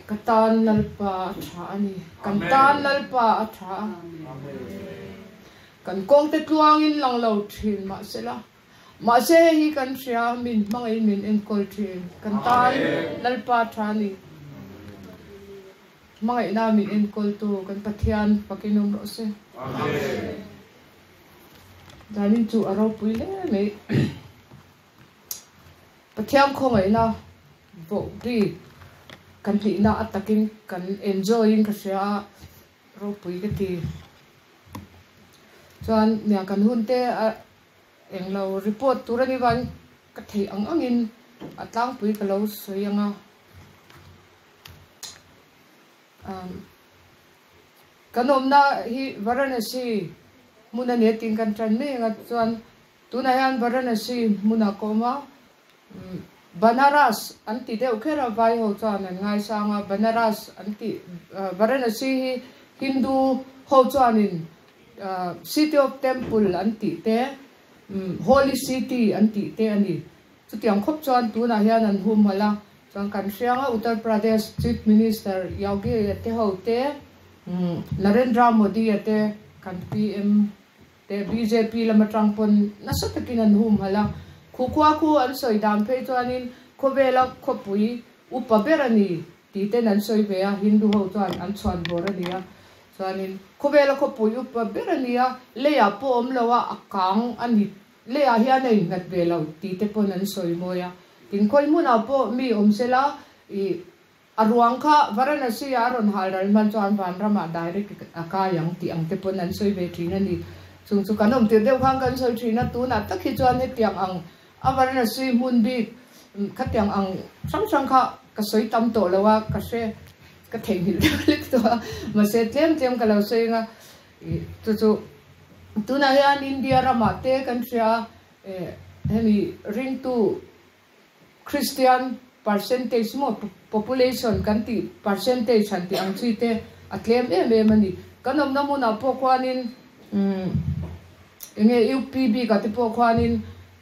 Ka tan Lalpa a tha a ni. Kan tan Lalpa a tha a. Kan kawngte tluangin lang lo thin mahsela, mahse hei hi kan hria, min hmangaihin min enkawl thin. Kan tan Lalpa a tha a ni. Hmangaihna min enkawltu kan Pathian fakin awm rawh se. Danin chu a ropui hle mai. Pathian khawngaihna voh bik kan hlihna a takin kan enjoy in ka hria a, ropui ka ti. Chuan nia kan hun te a englo report tur a ni vangin ka theih ang angin a tlangpui ka lo sawi ang a. Kan awmna hi Varanasi hmun a ni a tiin kan tan mai ang a, chuan Tunah hian Varanasi hmunah ka awm a, Banaras an ti deuh kher a, vai ho chuan an ngaisang a, Banaras an tih Varanasi hi Hindu ho chuanin City of Temple an tih te, Holy City an tih te a ni. Chutiang khawp chuan tunah hian an humhalh a, chuan kan hriang a, Uttar Pradesh Chief Minister Yogi-a te ho te, Narendra Modi-a te kan PM Te bjp lam atang pawn nasa takin an humhalh a, khu khua khu an sawi dan phei chuanin khawvela khawpui upa ber a ni tih ten an sawi ve a, Hindu ho chuan an chhuan bawr a ni a, chuanin khawvela khawpui upa ber a ni a, leiah pawh awm lo a, a kang a ni, leiah hian a innghat ve lo tih te pawn an sawi mawi a, tin khawi hmunah pawh mi awm sela ih A ruang kha Varanasi ah a rawn hal ral hman chuan vanramah direct a kai ang tih ang te pawn an sawi ve thin a ni. Chung chu kan awm tir deuh khan kan sawi thin a, tunah tak hi chuan hetiang ang a Varanasi hmun bik khatiang ang hrang hrang kha ka sawi tam tawh lo a, ka hre ka theihnghilh deuh hlek tawh a, mahse tlem tlem ka lo sawi ang a, ih chu chu tunah hian India ramah te kan hria a, eh hemi ringtu Christian percentage maw population kan tih percentage han tih ang chi te a tlem em em a ni. Kan awmna hmunah pawh khuanin umm enge UP bikah te pawh khuanin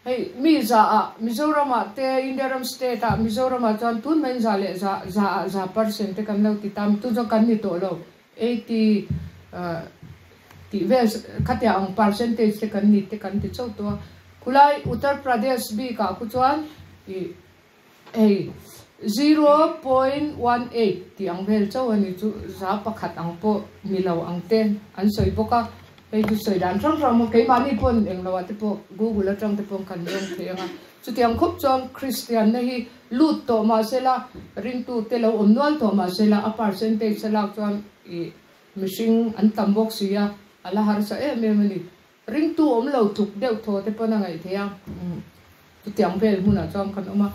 hei mi za ah Mizoram ah te India ram state ah Mizoram ah chuan tun mai za leh za za ah za percent te kan lo ti tam tun chuan kan ni tawh lo 80 tih vel khatia ang percentage te kan ni te kan ti chauh tawh a, khulai Uttar Pradesh bikah khu chuan ih hei 0.18 tih ang vel chauh a ni chu za pakhat ang pawh ni lo ang te an sawi bawk a, hei chu sawi dan hrang hrang maw keimahni pawn englo ah te pawh Google atang te pawh kan zawng thei ang a, chutiang khawp chuan Christian na hi lut tawh mahsela ringtute lo awm nual tawh mahsela a percentage a lak chuan ih Mihring an tam bawk si a, a la harsa em em a ni. Ringtu awm lo tluk deuh thaw te pawn a ngaih theih a, chutiang vel hmunah chuan kan awm a.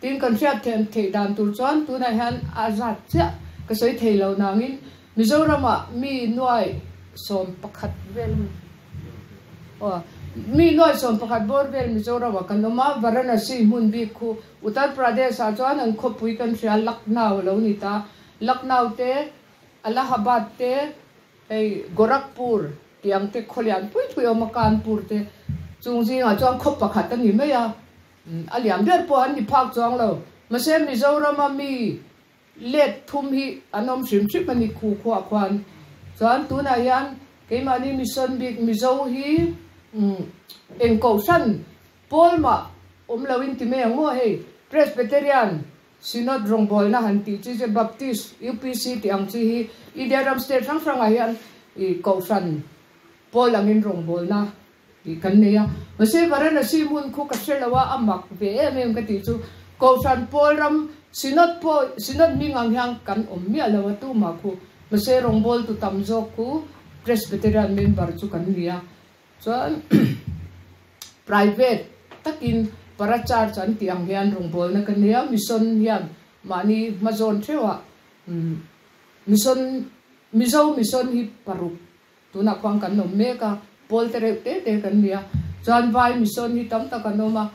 Tin, kan hriat theih dan tur chuan tunah hian a zat chiah ka sawi thei lo nangin Mizoramah mi nuai 11 vel aw mi nuai 11 bawr vel Mizoramah kan awm a, Varanasi hmun bik khu Uttar Pradesh-ah chuan an khawpui kan hria Lucknow a lo ni ta. Lucknow te Allahabad te, hei Gorakhpur tih ang te khaw lian pui pui a awm a, Kanpur te chung zingah chuan khaw pakhat a ni mai a, a lian ber pawh an ni phak chuang lo. Mahse Mizorama mi let thum hi an awm hrim hrim a ni khu khuah khuan. Chuan tunah hian keimahni mission bik Mizo hi eng kohhran pawl mah awm loin ti mai ang maw hei Presbyterian Synod rawngbawlna han tih chi chu Baptist, UPC tih ang chi hi India ram state hrang hrangah hian ih kohhran pawl angin rawngbawlna tih kan nei a. Mahse Varanasi hmun khu ka hre lo a, a mak ve em em ka tih chu kohhran pawl ram Synod pawh Synod hming ang hian kan awm miah lo a tumah khu. Mahse rawngbawltu tam zawk khu Presbyterian member chu kan ni a. Chuan private takin para church an tih ang hian rawngbawlna ka nia, mission hian mahni hmazawn theuhah mission Mizo mission hi paruk tunah khuan kan awm mek a, pawl te reuh te te kan nia. Chuan vai mission hi tam tak an awm a,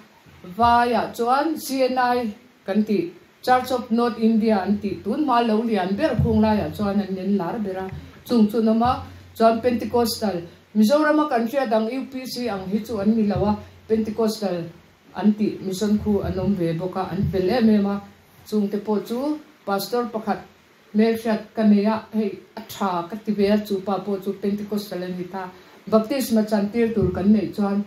vaiah chuan CNI kan tih Church of North India an tih tun hma lo lian ber khung laiah chuan an en lar ber a, chung chu an awm a, chuan Pentecostal Mizorama kan hriat ang UPC ang hi chu an ni lo a, Pentecostal an tih mission khu an awm ve bawk a, an fel em em a, chungte pawh chu. Pastor pakhat hmelhriat ka nei a, hei a tha ka ti ve a, chu pa pawh chu Pentecostal a ni ta. Baptisma chantir tur kan neih chuan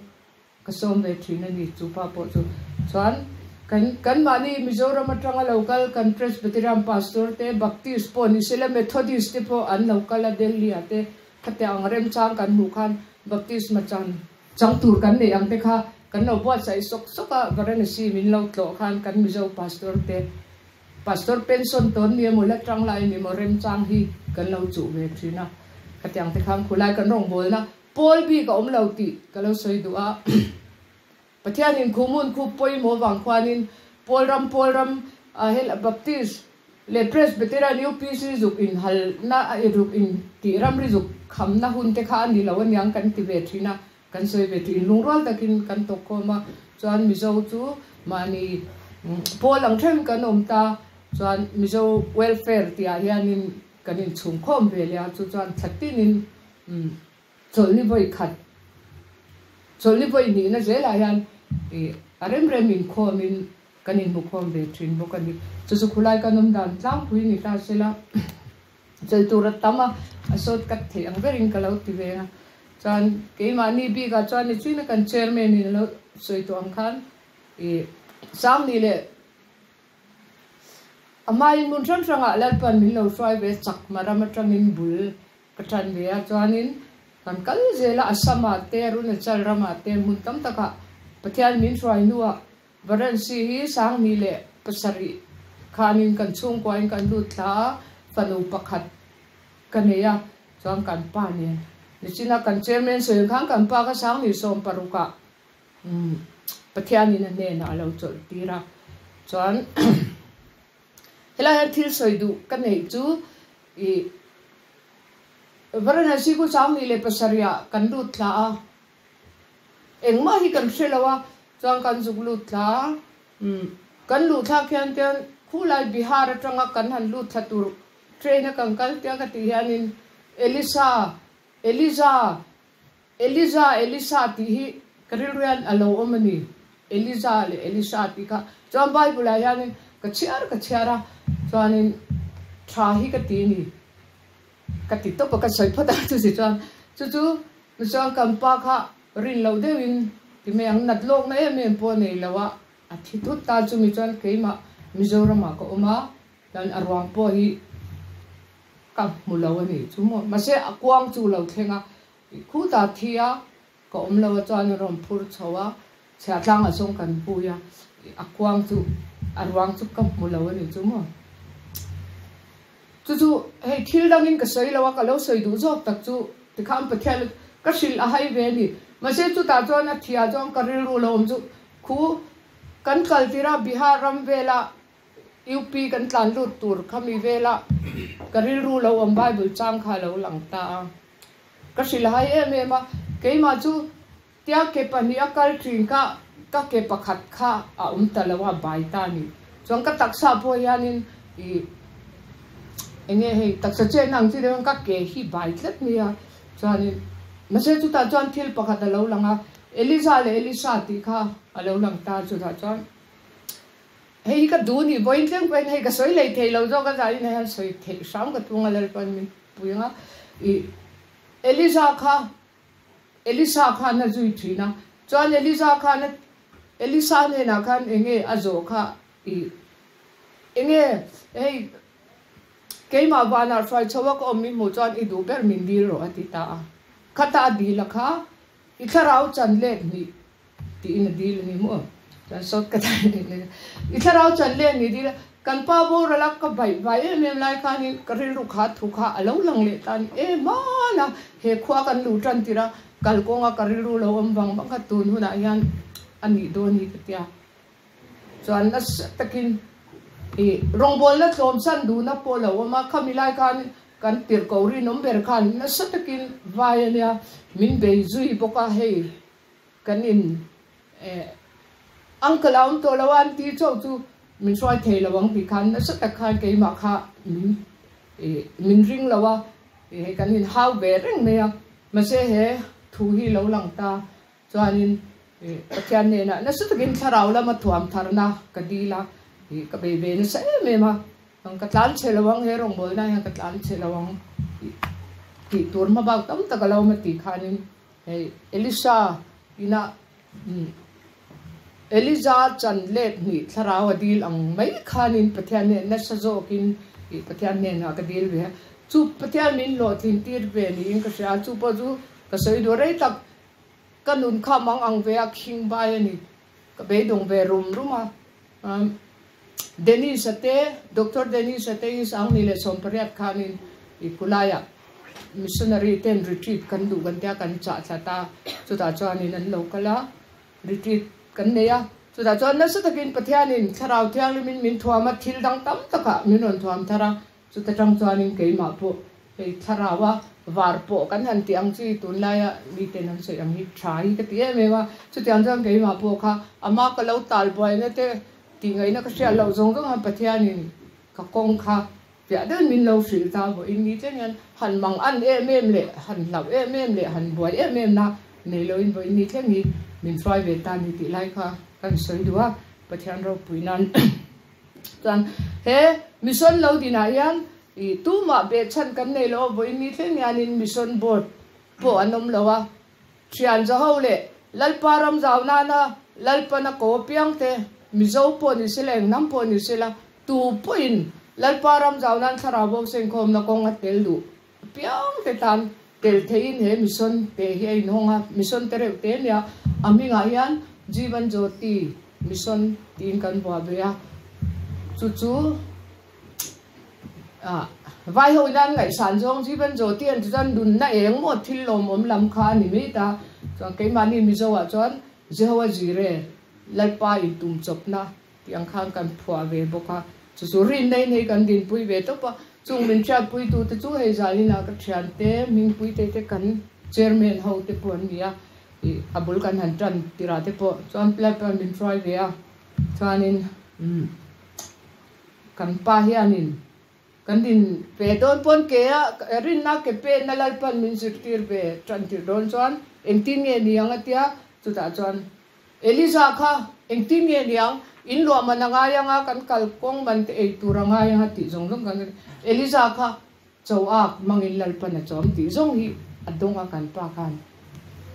Ka sawm ve thin a ni, chu pa pawh chu. Chuan, kan kan mahni Mizoram atanga lo kal kan Presbyterian Pastor te, Baptist pawh ni sela Methodist te pawh an lo kal a Delhi ah te, khatiang ang remchang kan hmuh khan Baptisma chan chang tur kan neih ang te kha kan lo buatsaih sawk sawk a, Varanasi min lo tlawh khan kan Mizo Pastor te, Pastor pension tawn ni emaw la tang lai ni maw remchang hi kan lo chuh ve thin a, khatiang te khan khulai kan rawngbawlna Pawl bik a awm lo tih ka lo sawi duh a. Pathianin khuhmun khup pawimawh vang khuanin Pawl ram Pawl ram hel Baptist leh Presbyterian UPC zuk inhalna ruk in tih ramri zuk khamna hun te kha a ni lo aniang kan ti ve thin a, kan sawi ve thin. Inlungrual takin kan tawkkhawm a, chuan Mizo chu mahni pawl ang theuhin kan awm ta, chuan Mizo welfare tihah hianin kan inchhungkhawm ve leh a, chu chuan thlatinin Umm chawlhni vawi khat, chawlhni vawi hnihna zelah hian ih a rem rem inkhawmin kan inhmukhawm ve thin bawk a ni. Chu chu khulai kan awm dan tlangpui ni ta sela chawlh tur a tam a, a sawt kat theih ang berin ka lo ti ve a. Chuan keimahni bikah chuan nichina kan chairman in a lo sawi tawh ang khan ih Sangni leh A hmain hmun hrang hrangah Lalpan min lo hruai ve chak hma ram atangin bul ka tan ve a, chuanin kan kal zel a, Assam-ah te, Arunachal ramah te hmun tam takah Pathian min hruai hnuah Varanasi hi 2007 khanin kan chhungkuain kan lut thla a, fanu pakhat ka nei a, chuan kan pa nen nichina kan chairman sawi khan kan pa kha 2016 ah Pathianin a hnenah a lo chawlh tir a, chuan helai hian thil sawi duh ka neih chu ih Varanasi khu 2007 ah kan lut thla a, engmah hi kan hre lo a, chuan kan zuk lut thla a, kan luh thlak hian tian khulai Bihar atanga kan han lut thla tur train a kan kal tia ka tih hianin Elisa, Eliza Eliza, Elisa tih hi ka rilru hian a lo awm a ni. Eliza leh Elisa tih kha. Chuan Bible ah hianin ka chhiar ka chhiar a, chuanin tha hi ka ti a ni. Ka ti tawp a, ka sawi phawt a chuti chuan chu chu chuan kan pa kha rin loh deuhin ti mai ang, nat lawkna em em pawh a nei lo a, a thi thut ta chumi chuan keimah Mizoramah ka awm a, chuan a ruang pawh hi ka hmu lo a ni chu maw. Mahse a kuang chu lo thleng a, Khutah thi a, ka awm lo a chuan a rawn phur chho a, chhiahtlangah sawn kan pui a, a kuang chu, a ruang chu ka hmu lo a ni chu maw. Chu chu hei thil dangin ka sawi lo a, ka lo sawi duh zawk tak chu tikhan Pathian ka hrilh a hai ve a ni. Mahse chutah chuan a thiah chuan ka rilru lo awm chu khu kan kal tirh a Bihar ram vela UP kan tlan lut tur khami vela ka rilru lo awm Bible chang kha a lo lang ta a. Ka hrilh hai em em a, keimah chu tia ke pahnih a kal thin kha ka ke pakhat kha a awm ta lo a, bai ta a ni. Chuan ka taksa pawh hianin ih eng nge hei taksa chenna ang chi deuh hian ka ke hi bai tlat mai a, chuanin mahse chutah chuan thil pakhat a lo lang a, Eliza leh Elisa tih kha a lo lang ta chutah chuan hei hi ka duh a ni, vawiin thleng pawhin hei ka sawi lei thei lo zawk a zahin hei han sawi theih hram ka tung a Lalpan min Pui anga i Eliza kha Elisa khan a zui thin a, chuan Eliza khan a Elisa hnenah khan enge a zawh kha i enge hei keimah vanah hruai chho a ka awm i hmuh chuan i duh ber min dil rawh a ti ta a, khata a dil a kha i thlarau chan let hnih Tiin a dil a ni maw? Chuan sawt ka thai a ni. I thlarau chan leh a ni dil a, kan pa boral a ka baih vai em em lai khanin ka rilru kha thu kha a lo lang leh ta a ni em a, he khua kan luh tan tirh a, kalkawnga ka rilru lo awm vang vang kha tun hunah hian a nih dawn hi ka tia. Chuan nasa takin i rawngbawlna tlawmsan duhna pawh lo awm a, khami lai khan kan tirhkoh rinawm ber khan nasa takin vai a nia, min bei zui bawk a hei. Kan in eh uncle a awm tawh lo a an ti chauh chu min hruai thei lo ang tih khan nasa tak khan keimah kha min eh min ring lo a, hei kan in hau ve reng mai a, mahse he thu hi lo lang ta chuanin eh Pathian hnenah nasa takin thlarau lama thuam tharna ka dil a, ih ka bei ve nasa em em a. Ka tlan chhe lo ang, he rawngbawlna hian ka tlan chhe lo ang tih tur hma bak tam tak a lo awm a tih khanin hei Elisha ina Eliza chan let hnih thlarau a dil ang mai khanin Pathian hneh nasa zawkin ih Pathian hnenah ka dil ve a, chu Pathian min hlawhtlin tir ve niin ka hria a, chu pawh chu ka sawi duh rei tak ka nun kha mang ang ve a khing bai a ni. Ka beidawng ve rum rum a, Dennis-a te, Doctor Dennis-a te hi Sangni leh 18 khanin i khulaiah missionary ten retreat kan duh kan tia kan chah thla ta, chutah chuanin an lo kal a, retreat kan nei a, chutah chuan nasa takin Pathianin Thlarau Thianghlimin min thuam a, thil dang tam takah min rawn thuam thar a, Chuta tang chuanin keimah pawh hei thlaraua var pawh kan han tih ang chi tunlaia miten an sawi ang hi tha hi ka ti em em a, chutiang chuan keimah pawh kha ama ka lo tal buaina te tih ngaihna ka hriat loh zawng zawng khan Pathianin ka kawng kha piah deuhin min lo hrilh ta vawiin ni thleng hian han mang an em em leh han hlauh em em leh han buai em em na nei loin vawiin ni thleng hi min hruai ve ta ni tih lai kha kan sawi duh a, Pathian ropui nan. Chuan he mission lo dinah hian ih tumah behchhan kan nei lo a, vawiin ni thleng hianin mission board pawh an awm lo a, thian zaho leh Lalpa ram zau nana Lalpana ko apiang te, Mizo pawh ni sela eng hnam pawh ni sela tu pawhin Lalpa ram zau nan thlarau bo sengkhawmna kawng a tel duh apiang te tan tel theihin he mission te hi a inhawng a, mission te reuh te nia a hmingah hian Jeevan Jyoti Mission tiin kan buah ve a, chu chu ah vai ho ina an ngaihsan zawng Jeevan Jyoti an ti chuan nunna eng maw thil lawmawm lam kha a ni mai ta, chuan keimahni Mizo ah chuan Jehovah Jireh Lalpa intum chawpna Tih ang khan kan phuah ve bawk a, chu chu rinna in hei kan dinpui ve tawp a, chung min hriatpuitute chu hei zaninah ka thiante, hmingpuite te kan chairman ho te pawh an ni a, ih a bul kan han tan tirah te pawh chuan pilai pawh min hruai ve a, chuanin umm kan pa hianin kan din ve dawn pawn ke a rinna ke penna Lalpan min zirtir ve tan tir dawn chuan engtin nge ni ang a tia, chutah chuan Eliza kha engtin nge niang, in luah man a ngai anga kan kal kawng man te ei tur a ngai anga tih zawng zawng kan Eliza kha cho ak mangin Lalpan a chawm tih zawng hi a dawng a kan pa khan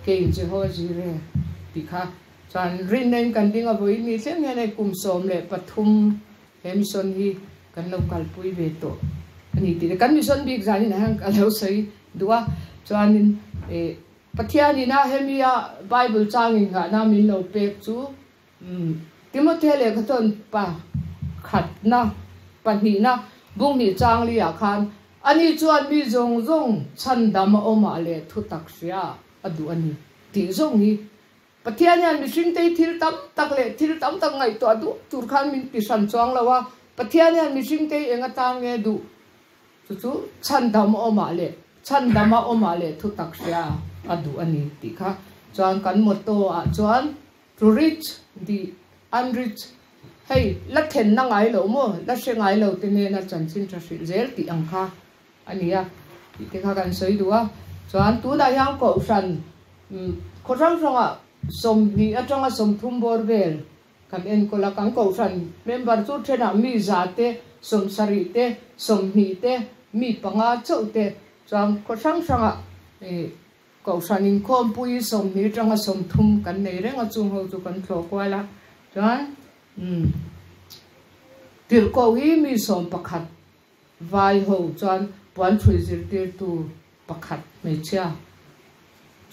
kei in Jehovah Jireh tih kha chuan rinna in kan ding a vawiin ni thleng hian hei kum 13 he mission hi kan lo kalpui ve tawh a ni tih leh kan mission bik zan in ah hian ka lo sawi duh a chuanin eh Pathian ina hemia Bible chang innghahna min lo pek chu Timothea lehkhathawn pakhatna, pahnihna, bunghnih chang li ah khan ani chuan mi zawng zawng chhandam a awmah leh thutak hria a duh a ni tih zawng hi Pathian hian mihringte hi thil tam tak leh thil tam tak ngaihtuah duh tur khan min ti hran chuang lo a, Pathian hian mihringte hi eng atan nge duh? Chu chu chhandam awmah leh chhandama awmah leh thutak hria a duh a ni tih kha. Chuan kan motto ah chuan to reach the unreached hei la thenna ngai lo maw, la hre ngai lo te hnena chanchin tha hrilh zel tih ang kha a ni a tih te kha kan sawi duh a. Chuan tunah hian kohhran khaw hrang hrangah 20 atanga 30 bawr vel Kan enkawl a, kan kohhran member chu thenah mi za te, 70 te, 20 te, mi panga chauh te chuan khaw hrang hrangah kohhran inkhawmpui 20 atanga 30 kan nei reng a, chung ho chu kan thlawh kual a, chuan tirhkoh hi mi 11 vai ho chuan puanthui zirtirtu pakhat hmeichhia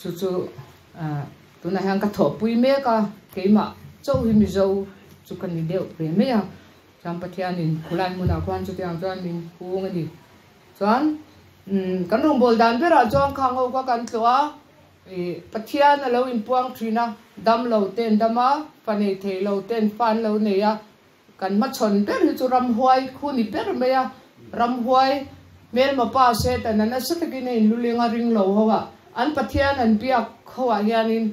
chu chu tunah hian ka thawhpui mek a, keimah chauh hi Mizo chu ka ni deuh ve mai a, chuan Pathianin khulai hmunah khuan chutiang chuan min hung a ni. Chuan kan rawngbâwl dan berah chuan khang ho kha kan tlawh a, ih Pathian a lo inpuang thin a, dam lo ten dam a, fa nei thei lo ten fa an lo nei a, Kan hmachhawn ber hi chu ramhuai khu ni ber mai a, ramhuai hmelma pa Satan a nasa takin a inluling a ring lo ho a, an Pathian an biak ho ah hianin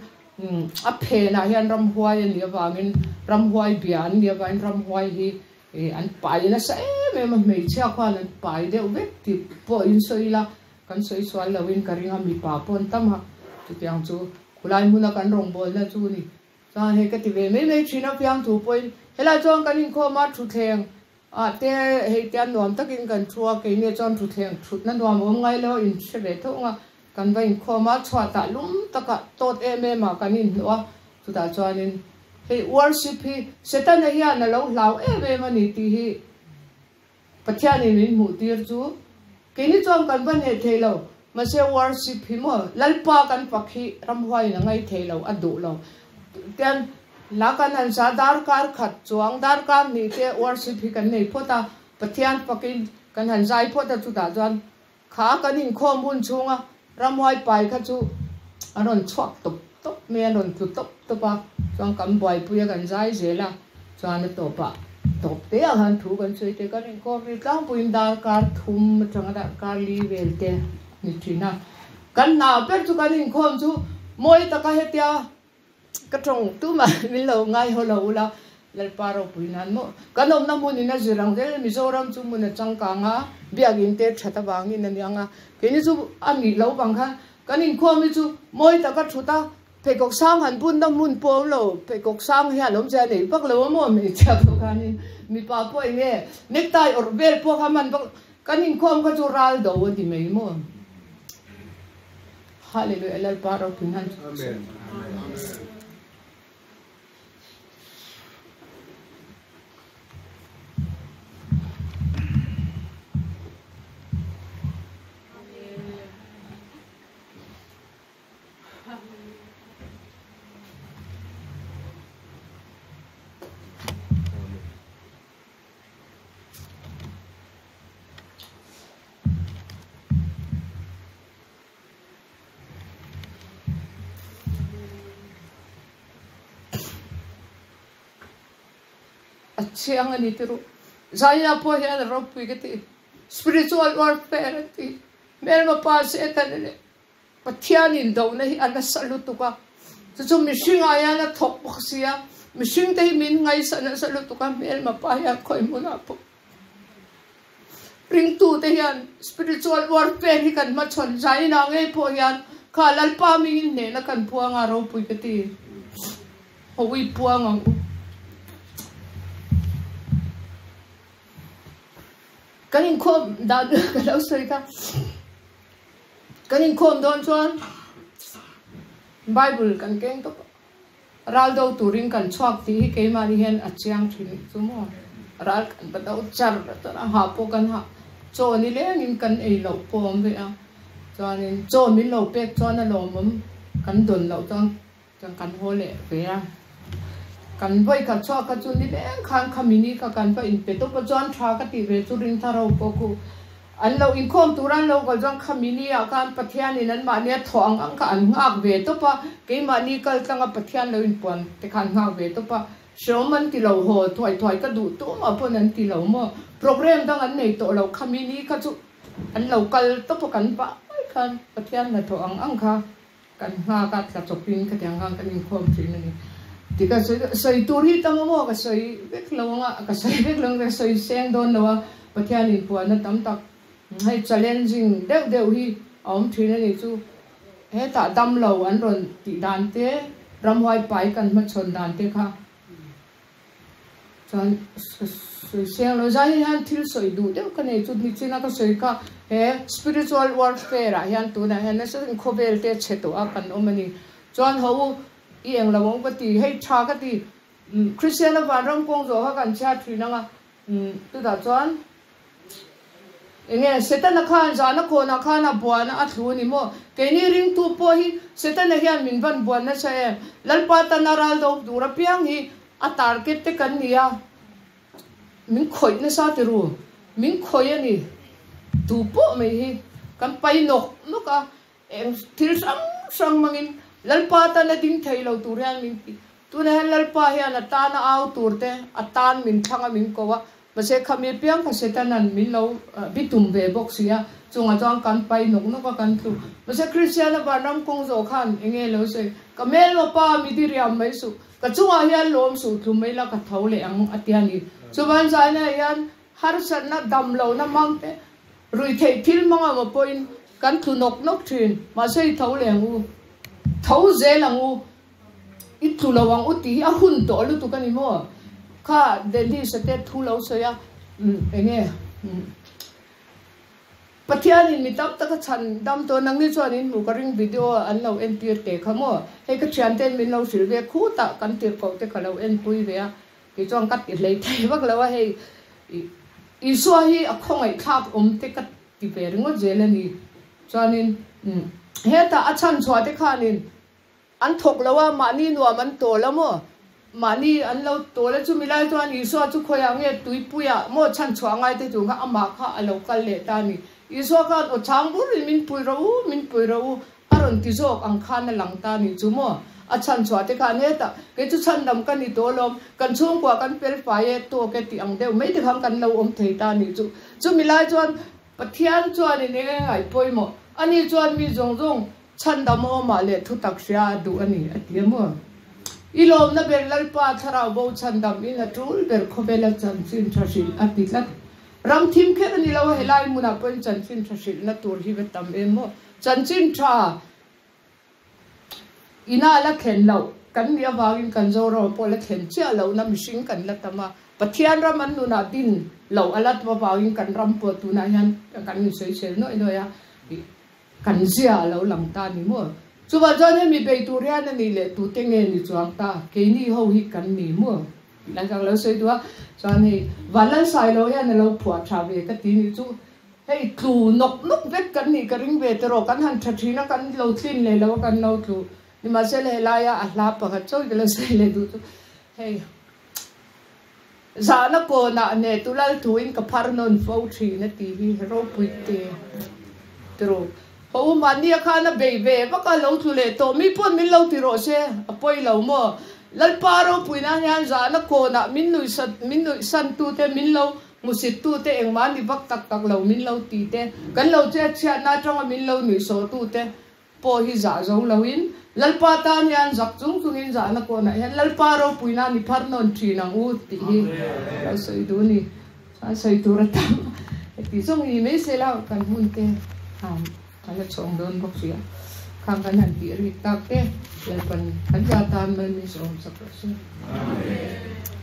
a phenah hian ramhuai a nih avangin ramhuai bia an nih avangin ramhuai hi an pai nasa em em a, hmeichhia khuan an pai deuh vek tih pawh in sawi ila kan sawi sual loin ka ring a, mipa pawh an tam a, chutiang chu khulai hmuna kan rawngbawlna chu a ni. Chuan hei ka ti ve mai mai thin a, fiamthu pawhin helai chuan kan inkhawm a, thutthleng Ah te hei tian nuam takin kan thu a, keini chuan thutthleng thutna nuam awm ngai lo in hre ve tho ang a, kan va inkhawm a, chhuatah lum takah tawt em em ah kan inhnuh a, chutah chuanin hei worship hi Setana hian a lo hlau em em a ni tih hi Pathianin min hmuh tir chu keini chuan kan va hneh thei lo, mahse worship hi maw Lalpa kan fak hi ramhuaiin a ngai thei lo, a duh lo. Tian hla kan han sa darkar khat chuang darkar hnih te worship hi kan nei phawt a, Pathian fakin kan han zai phawt a chutah chuan kha kan inkhawm hun chhunga ramhuai pai kha chu a rawn chhuak tawp tawp mai a, a rawn tlu tawp tawp a, chuan kan buaipui a kan zai zel a, chuan a tawpah tawp te ah khan thu kan sawi te kan inkhawm ri tlangpuiin darkar thum atanga darkar li vel te a ni thin a. Kan hna ber chu kan inkhawm chu mawi taka hetia ka tawng tumah min lo ngai haw lo ula Lalpa ropui nan maw kan awmna hmun in a zir ang zel Mizoram chu hmun a changkang a biakinn te that avangin a niang a keini chu a nih lo vang khan kan inkhawm hi chu mawi taka thut a pheikhawk sang han bunna hmun pawh a awm lo pheikhawk sang hian awmzia a nei vak lo a maw hmeichhia pawh khanin mipa pawh eng nge necktie awrh vel pawh kha hman vak Kan inkhawm kha chu ral do a ti mai maw? Hallelujah Lalpa ropui nan. Amen. A chiang a ni ti ru. Zaia pawh hian a ropui ka ti. Spiritual warfare an ti. Hmelma pa Satan leh Pathian indohna hi a nasa lutuk a, chu chu mihring ah hian a thawk bawk si a, mihring te hi min ngaihsa nasa lutuk a, hmelma pa hian khawi hmunah pawh ringtu te hian spiritual warfare hi kan hmachhawn zain ah ngei pawh hian kha Lalpa mingin hnehna kan puang a ropui ka ti, hawi puang ang u. Kan inkhawm dan ka lo sawi kha. Kan inkhawm dawn chuan Bible kan keng tawp a, ral do turin kan chhuak tih hi keimahni hian a chiang thin chu maw? Ral kan va do char char a, hah pawh kan hah, chaw ni lengin kan ei loh pawh a awm ve a, chuanin chaw min lo pek chuan a lawmawm kan dawn loh chuan chuan kan haw leh ve a. Kan vawi khat chhuak kha chu ni leng khan khami ni kha kan va inpe tawp a, chuan tha ka tih ve chu ringthar ho pawh khu an lo inkhawm tur an lo kal chuan khami ni ah khan Pathianin an mahni a thawh ang ang kha an nghak ve tawp a, keimahni kal tlanga Pathian lo inpuan te kha an nghak ve tawp a, hreawm an ti lo haw thuai thuai ka duh tumah pawn an ti lo maw, program dang an nei tawh lo khami ni kha chu an lo kal tawp a kan vai khan Pathian hnathawh ang ang kha. Kan nghak a, tla chawpin khatiang khan kan inkhawm thin a ni. Ti ka sawi sawi tur hi tam a maw ka sawi vek lo ang a, ka sawi vek lo ang ka sawi seng dawn lo a, Pathian inpuanna tam tak hei challenging deuh deuh hi a awm thin a ni chu. Hetah dam lo an rawn tih dan te, ramhuai pai kan hmachhawn dan te kha Chuan sawi seng lo zai hian thil sawi duh deuh ka nei chu nichina ka sawi kha he spiritual warfare ah hian tunah hian nasa takin khawvel te chhe tawh a kan awm a ni. Chuan ho u i eng lo ang ka ti hei tha ka ti Kristiana vanram kawng zawh kha kan chhiat thin ang a chutah chuan Enge Setana khan zana khawnah khan a buana a thlu a ni maw? Keini ringtu pawh hi Setana hian min van buan nasa em? Lalpa tana ral do tur apiang hi a target te kan ni a, min khawih nasa ti ru, min khawih a ni. Tu pawh mai hi kan pai nawk nawk a, eng thil hrang hrang hmangin Lalpa tana ding thei lo tur hian min ti. Tunah hian Lalpa hian a tana au tur te, a tan min thlang a min ko a, Mahse khami piang kha Setanan min lo bitum ve bawk si a, chungah chuan kan pai nawk nawk a kan tlu. Mahse Kristiana vanram kawng zawh khan enge lo sawi, Ka hmelma pa mi diriam mai suh, ka chungah hian lawm suh tlu mai la ka tho leh ang a ti a ni. Chuvan zaina hian harsatna dam lohna hmang te, ruihtheih thil hmang emaw pawhin kan tlu nawk nawk thin. Mahse i tho leh ang u, tho zel ang u. I tlu lo ang u tih hi a hun tawh lutuk a ni maw? Kha Delhi State thu lo sawi a, Enge Pathianin mi tam tak a chhan dam tawh nangni chuan in hmuh ka ring video an lo entir teh kha maw? Hei ka thianten min lo hrilh ve khutah kan tirhkoh te ka lo enpui ve a, kei chuan ka ti hlei thei vak lo a, hei Isua hi a khawngaih thlak awm te ka ti ve ringawt zel a ni. Chuanin hetah a chhan chhuah te khanin An thawk lo a, mahni nuam an tawl a maw? Mahni an lo tawl a, chumi lai chuan Isua chu khawiah nge tuipuiah maw chhanchhuah ngai te chung kha amah kha a lo kal leh ta a ni. Isua khan aw chhang burin min pui rawh u, min pui rawh u a rawn ti zawk ang khan a lang ta a ni chu maw? A chhanchhuah te khan hetah kei chu chhandam ka ni tawh alawm, kan chhungkua kan fel fai e, tawk e tih ang deuh mai te khan kan lo awm thei ta a ni chu. Chumi lai chuan Pathian chuan in eng eng ngaih pawimawh? Ani chuan mi zawng zawng Chhandam awmah leh thutak hria a duh a ni, a ti a maw? I lawmna ber Lalpa thlarau bo chhandam in a tul ber khawvela chanchin tha hrilh a ti tlat. Ram thim kher a ni lo a, helai hmunah pawhin chanchin tha hrilhna tur hi va tam em maw? Chanchin tha ina la thlen loh kan nih avangin kan Zoramah pawh la thlen chiah lohna mihring kan la tam a, Pathian ram an nunah din loh a la tam avangin kan ram pawh tunah hian kan insawisel nuaih nuaih a. Kan zia a lo lang ta ni maw? Chuvah chuan hemi bei tur hian a nih leh tute nge ni chuang ta? Keini ho hi kan ni maw? Tih lai kha ka lo sawi duh a. Chuan hei Vanlalsailo hian a lo phuah tha ve ka ti nih chu hei tlu nawk nawk vek kan nih ka ring ve tawh rawh. Kan han tha thin a, kan lo tlin leh lo a, kan lo tlu. Nimahsela helaia a hla pakhat chawi ka lo sawi leh duh chu hei. Zahna kawnah neh tu lal thuin ka phar nawn fo thin a tih hi ropui te tiro. Ho mahnia khan a bei ve vak a, lo tlu leh tawh mi pawn min lo ti rawh se, a pawi lo maw? Lalpa ropui nan hian zahna kawnah min nuihsat min nuihsan tu te, min lo hmusit tu te engmah ni vak tak tak lo min lo ti te, kan lo chet chhiatna atanga min lo nuihsawh tu te pawh hi zah zo loin Lalpa tan hian zak chung chungin zahna kawnah hian Lalpa ropuina ni phar nawn thin ang u tih hi lo sawi duh a ni. Chuan sawi tur a tam heti zawng ni mai se la kan hun te a la chhawng dawn bawk si a, khang kan han tih rik tak te Lalpan kan za tan mal min sawm sak rawh se. Amen.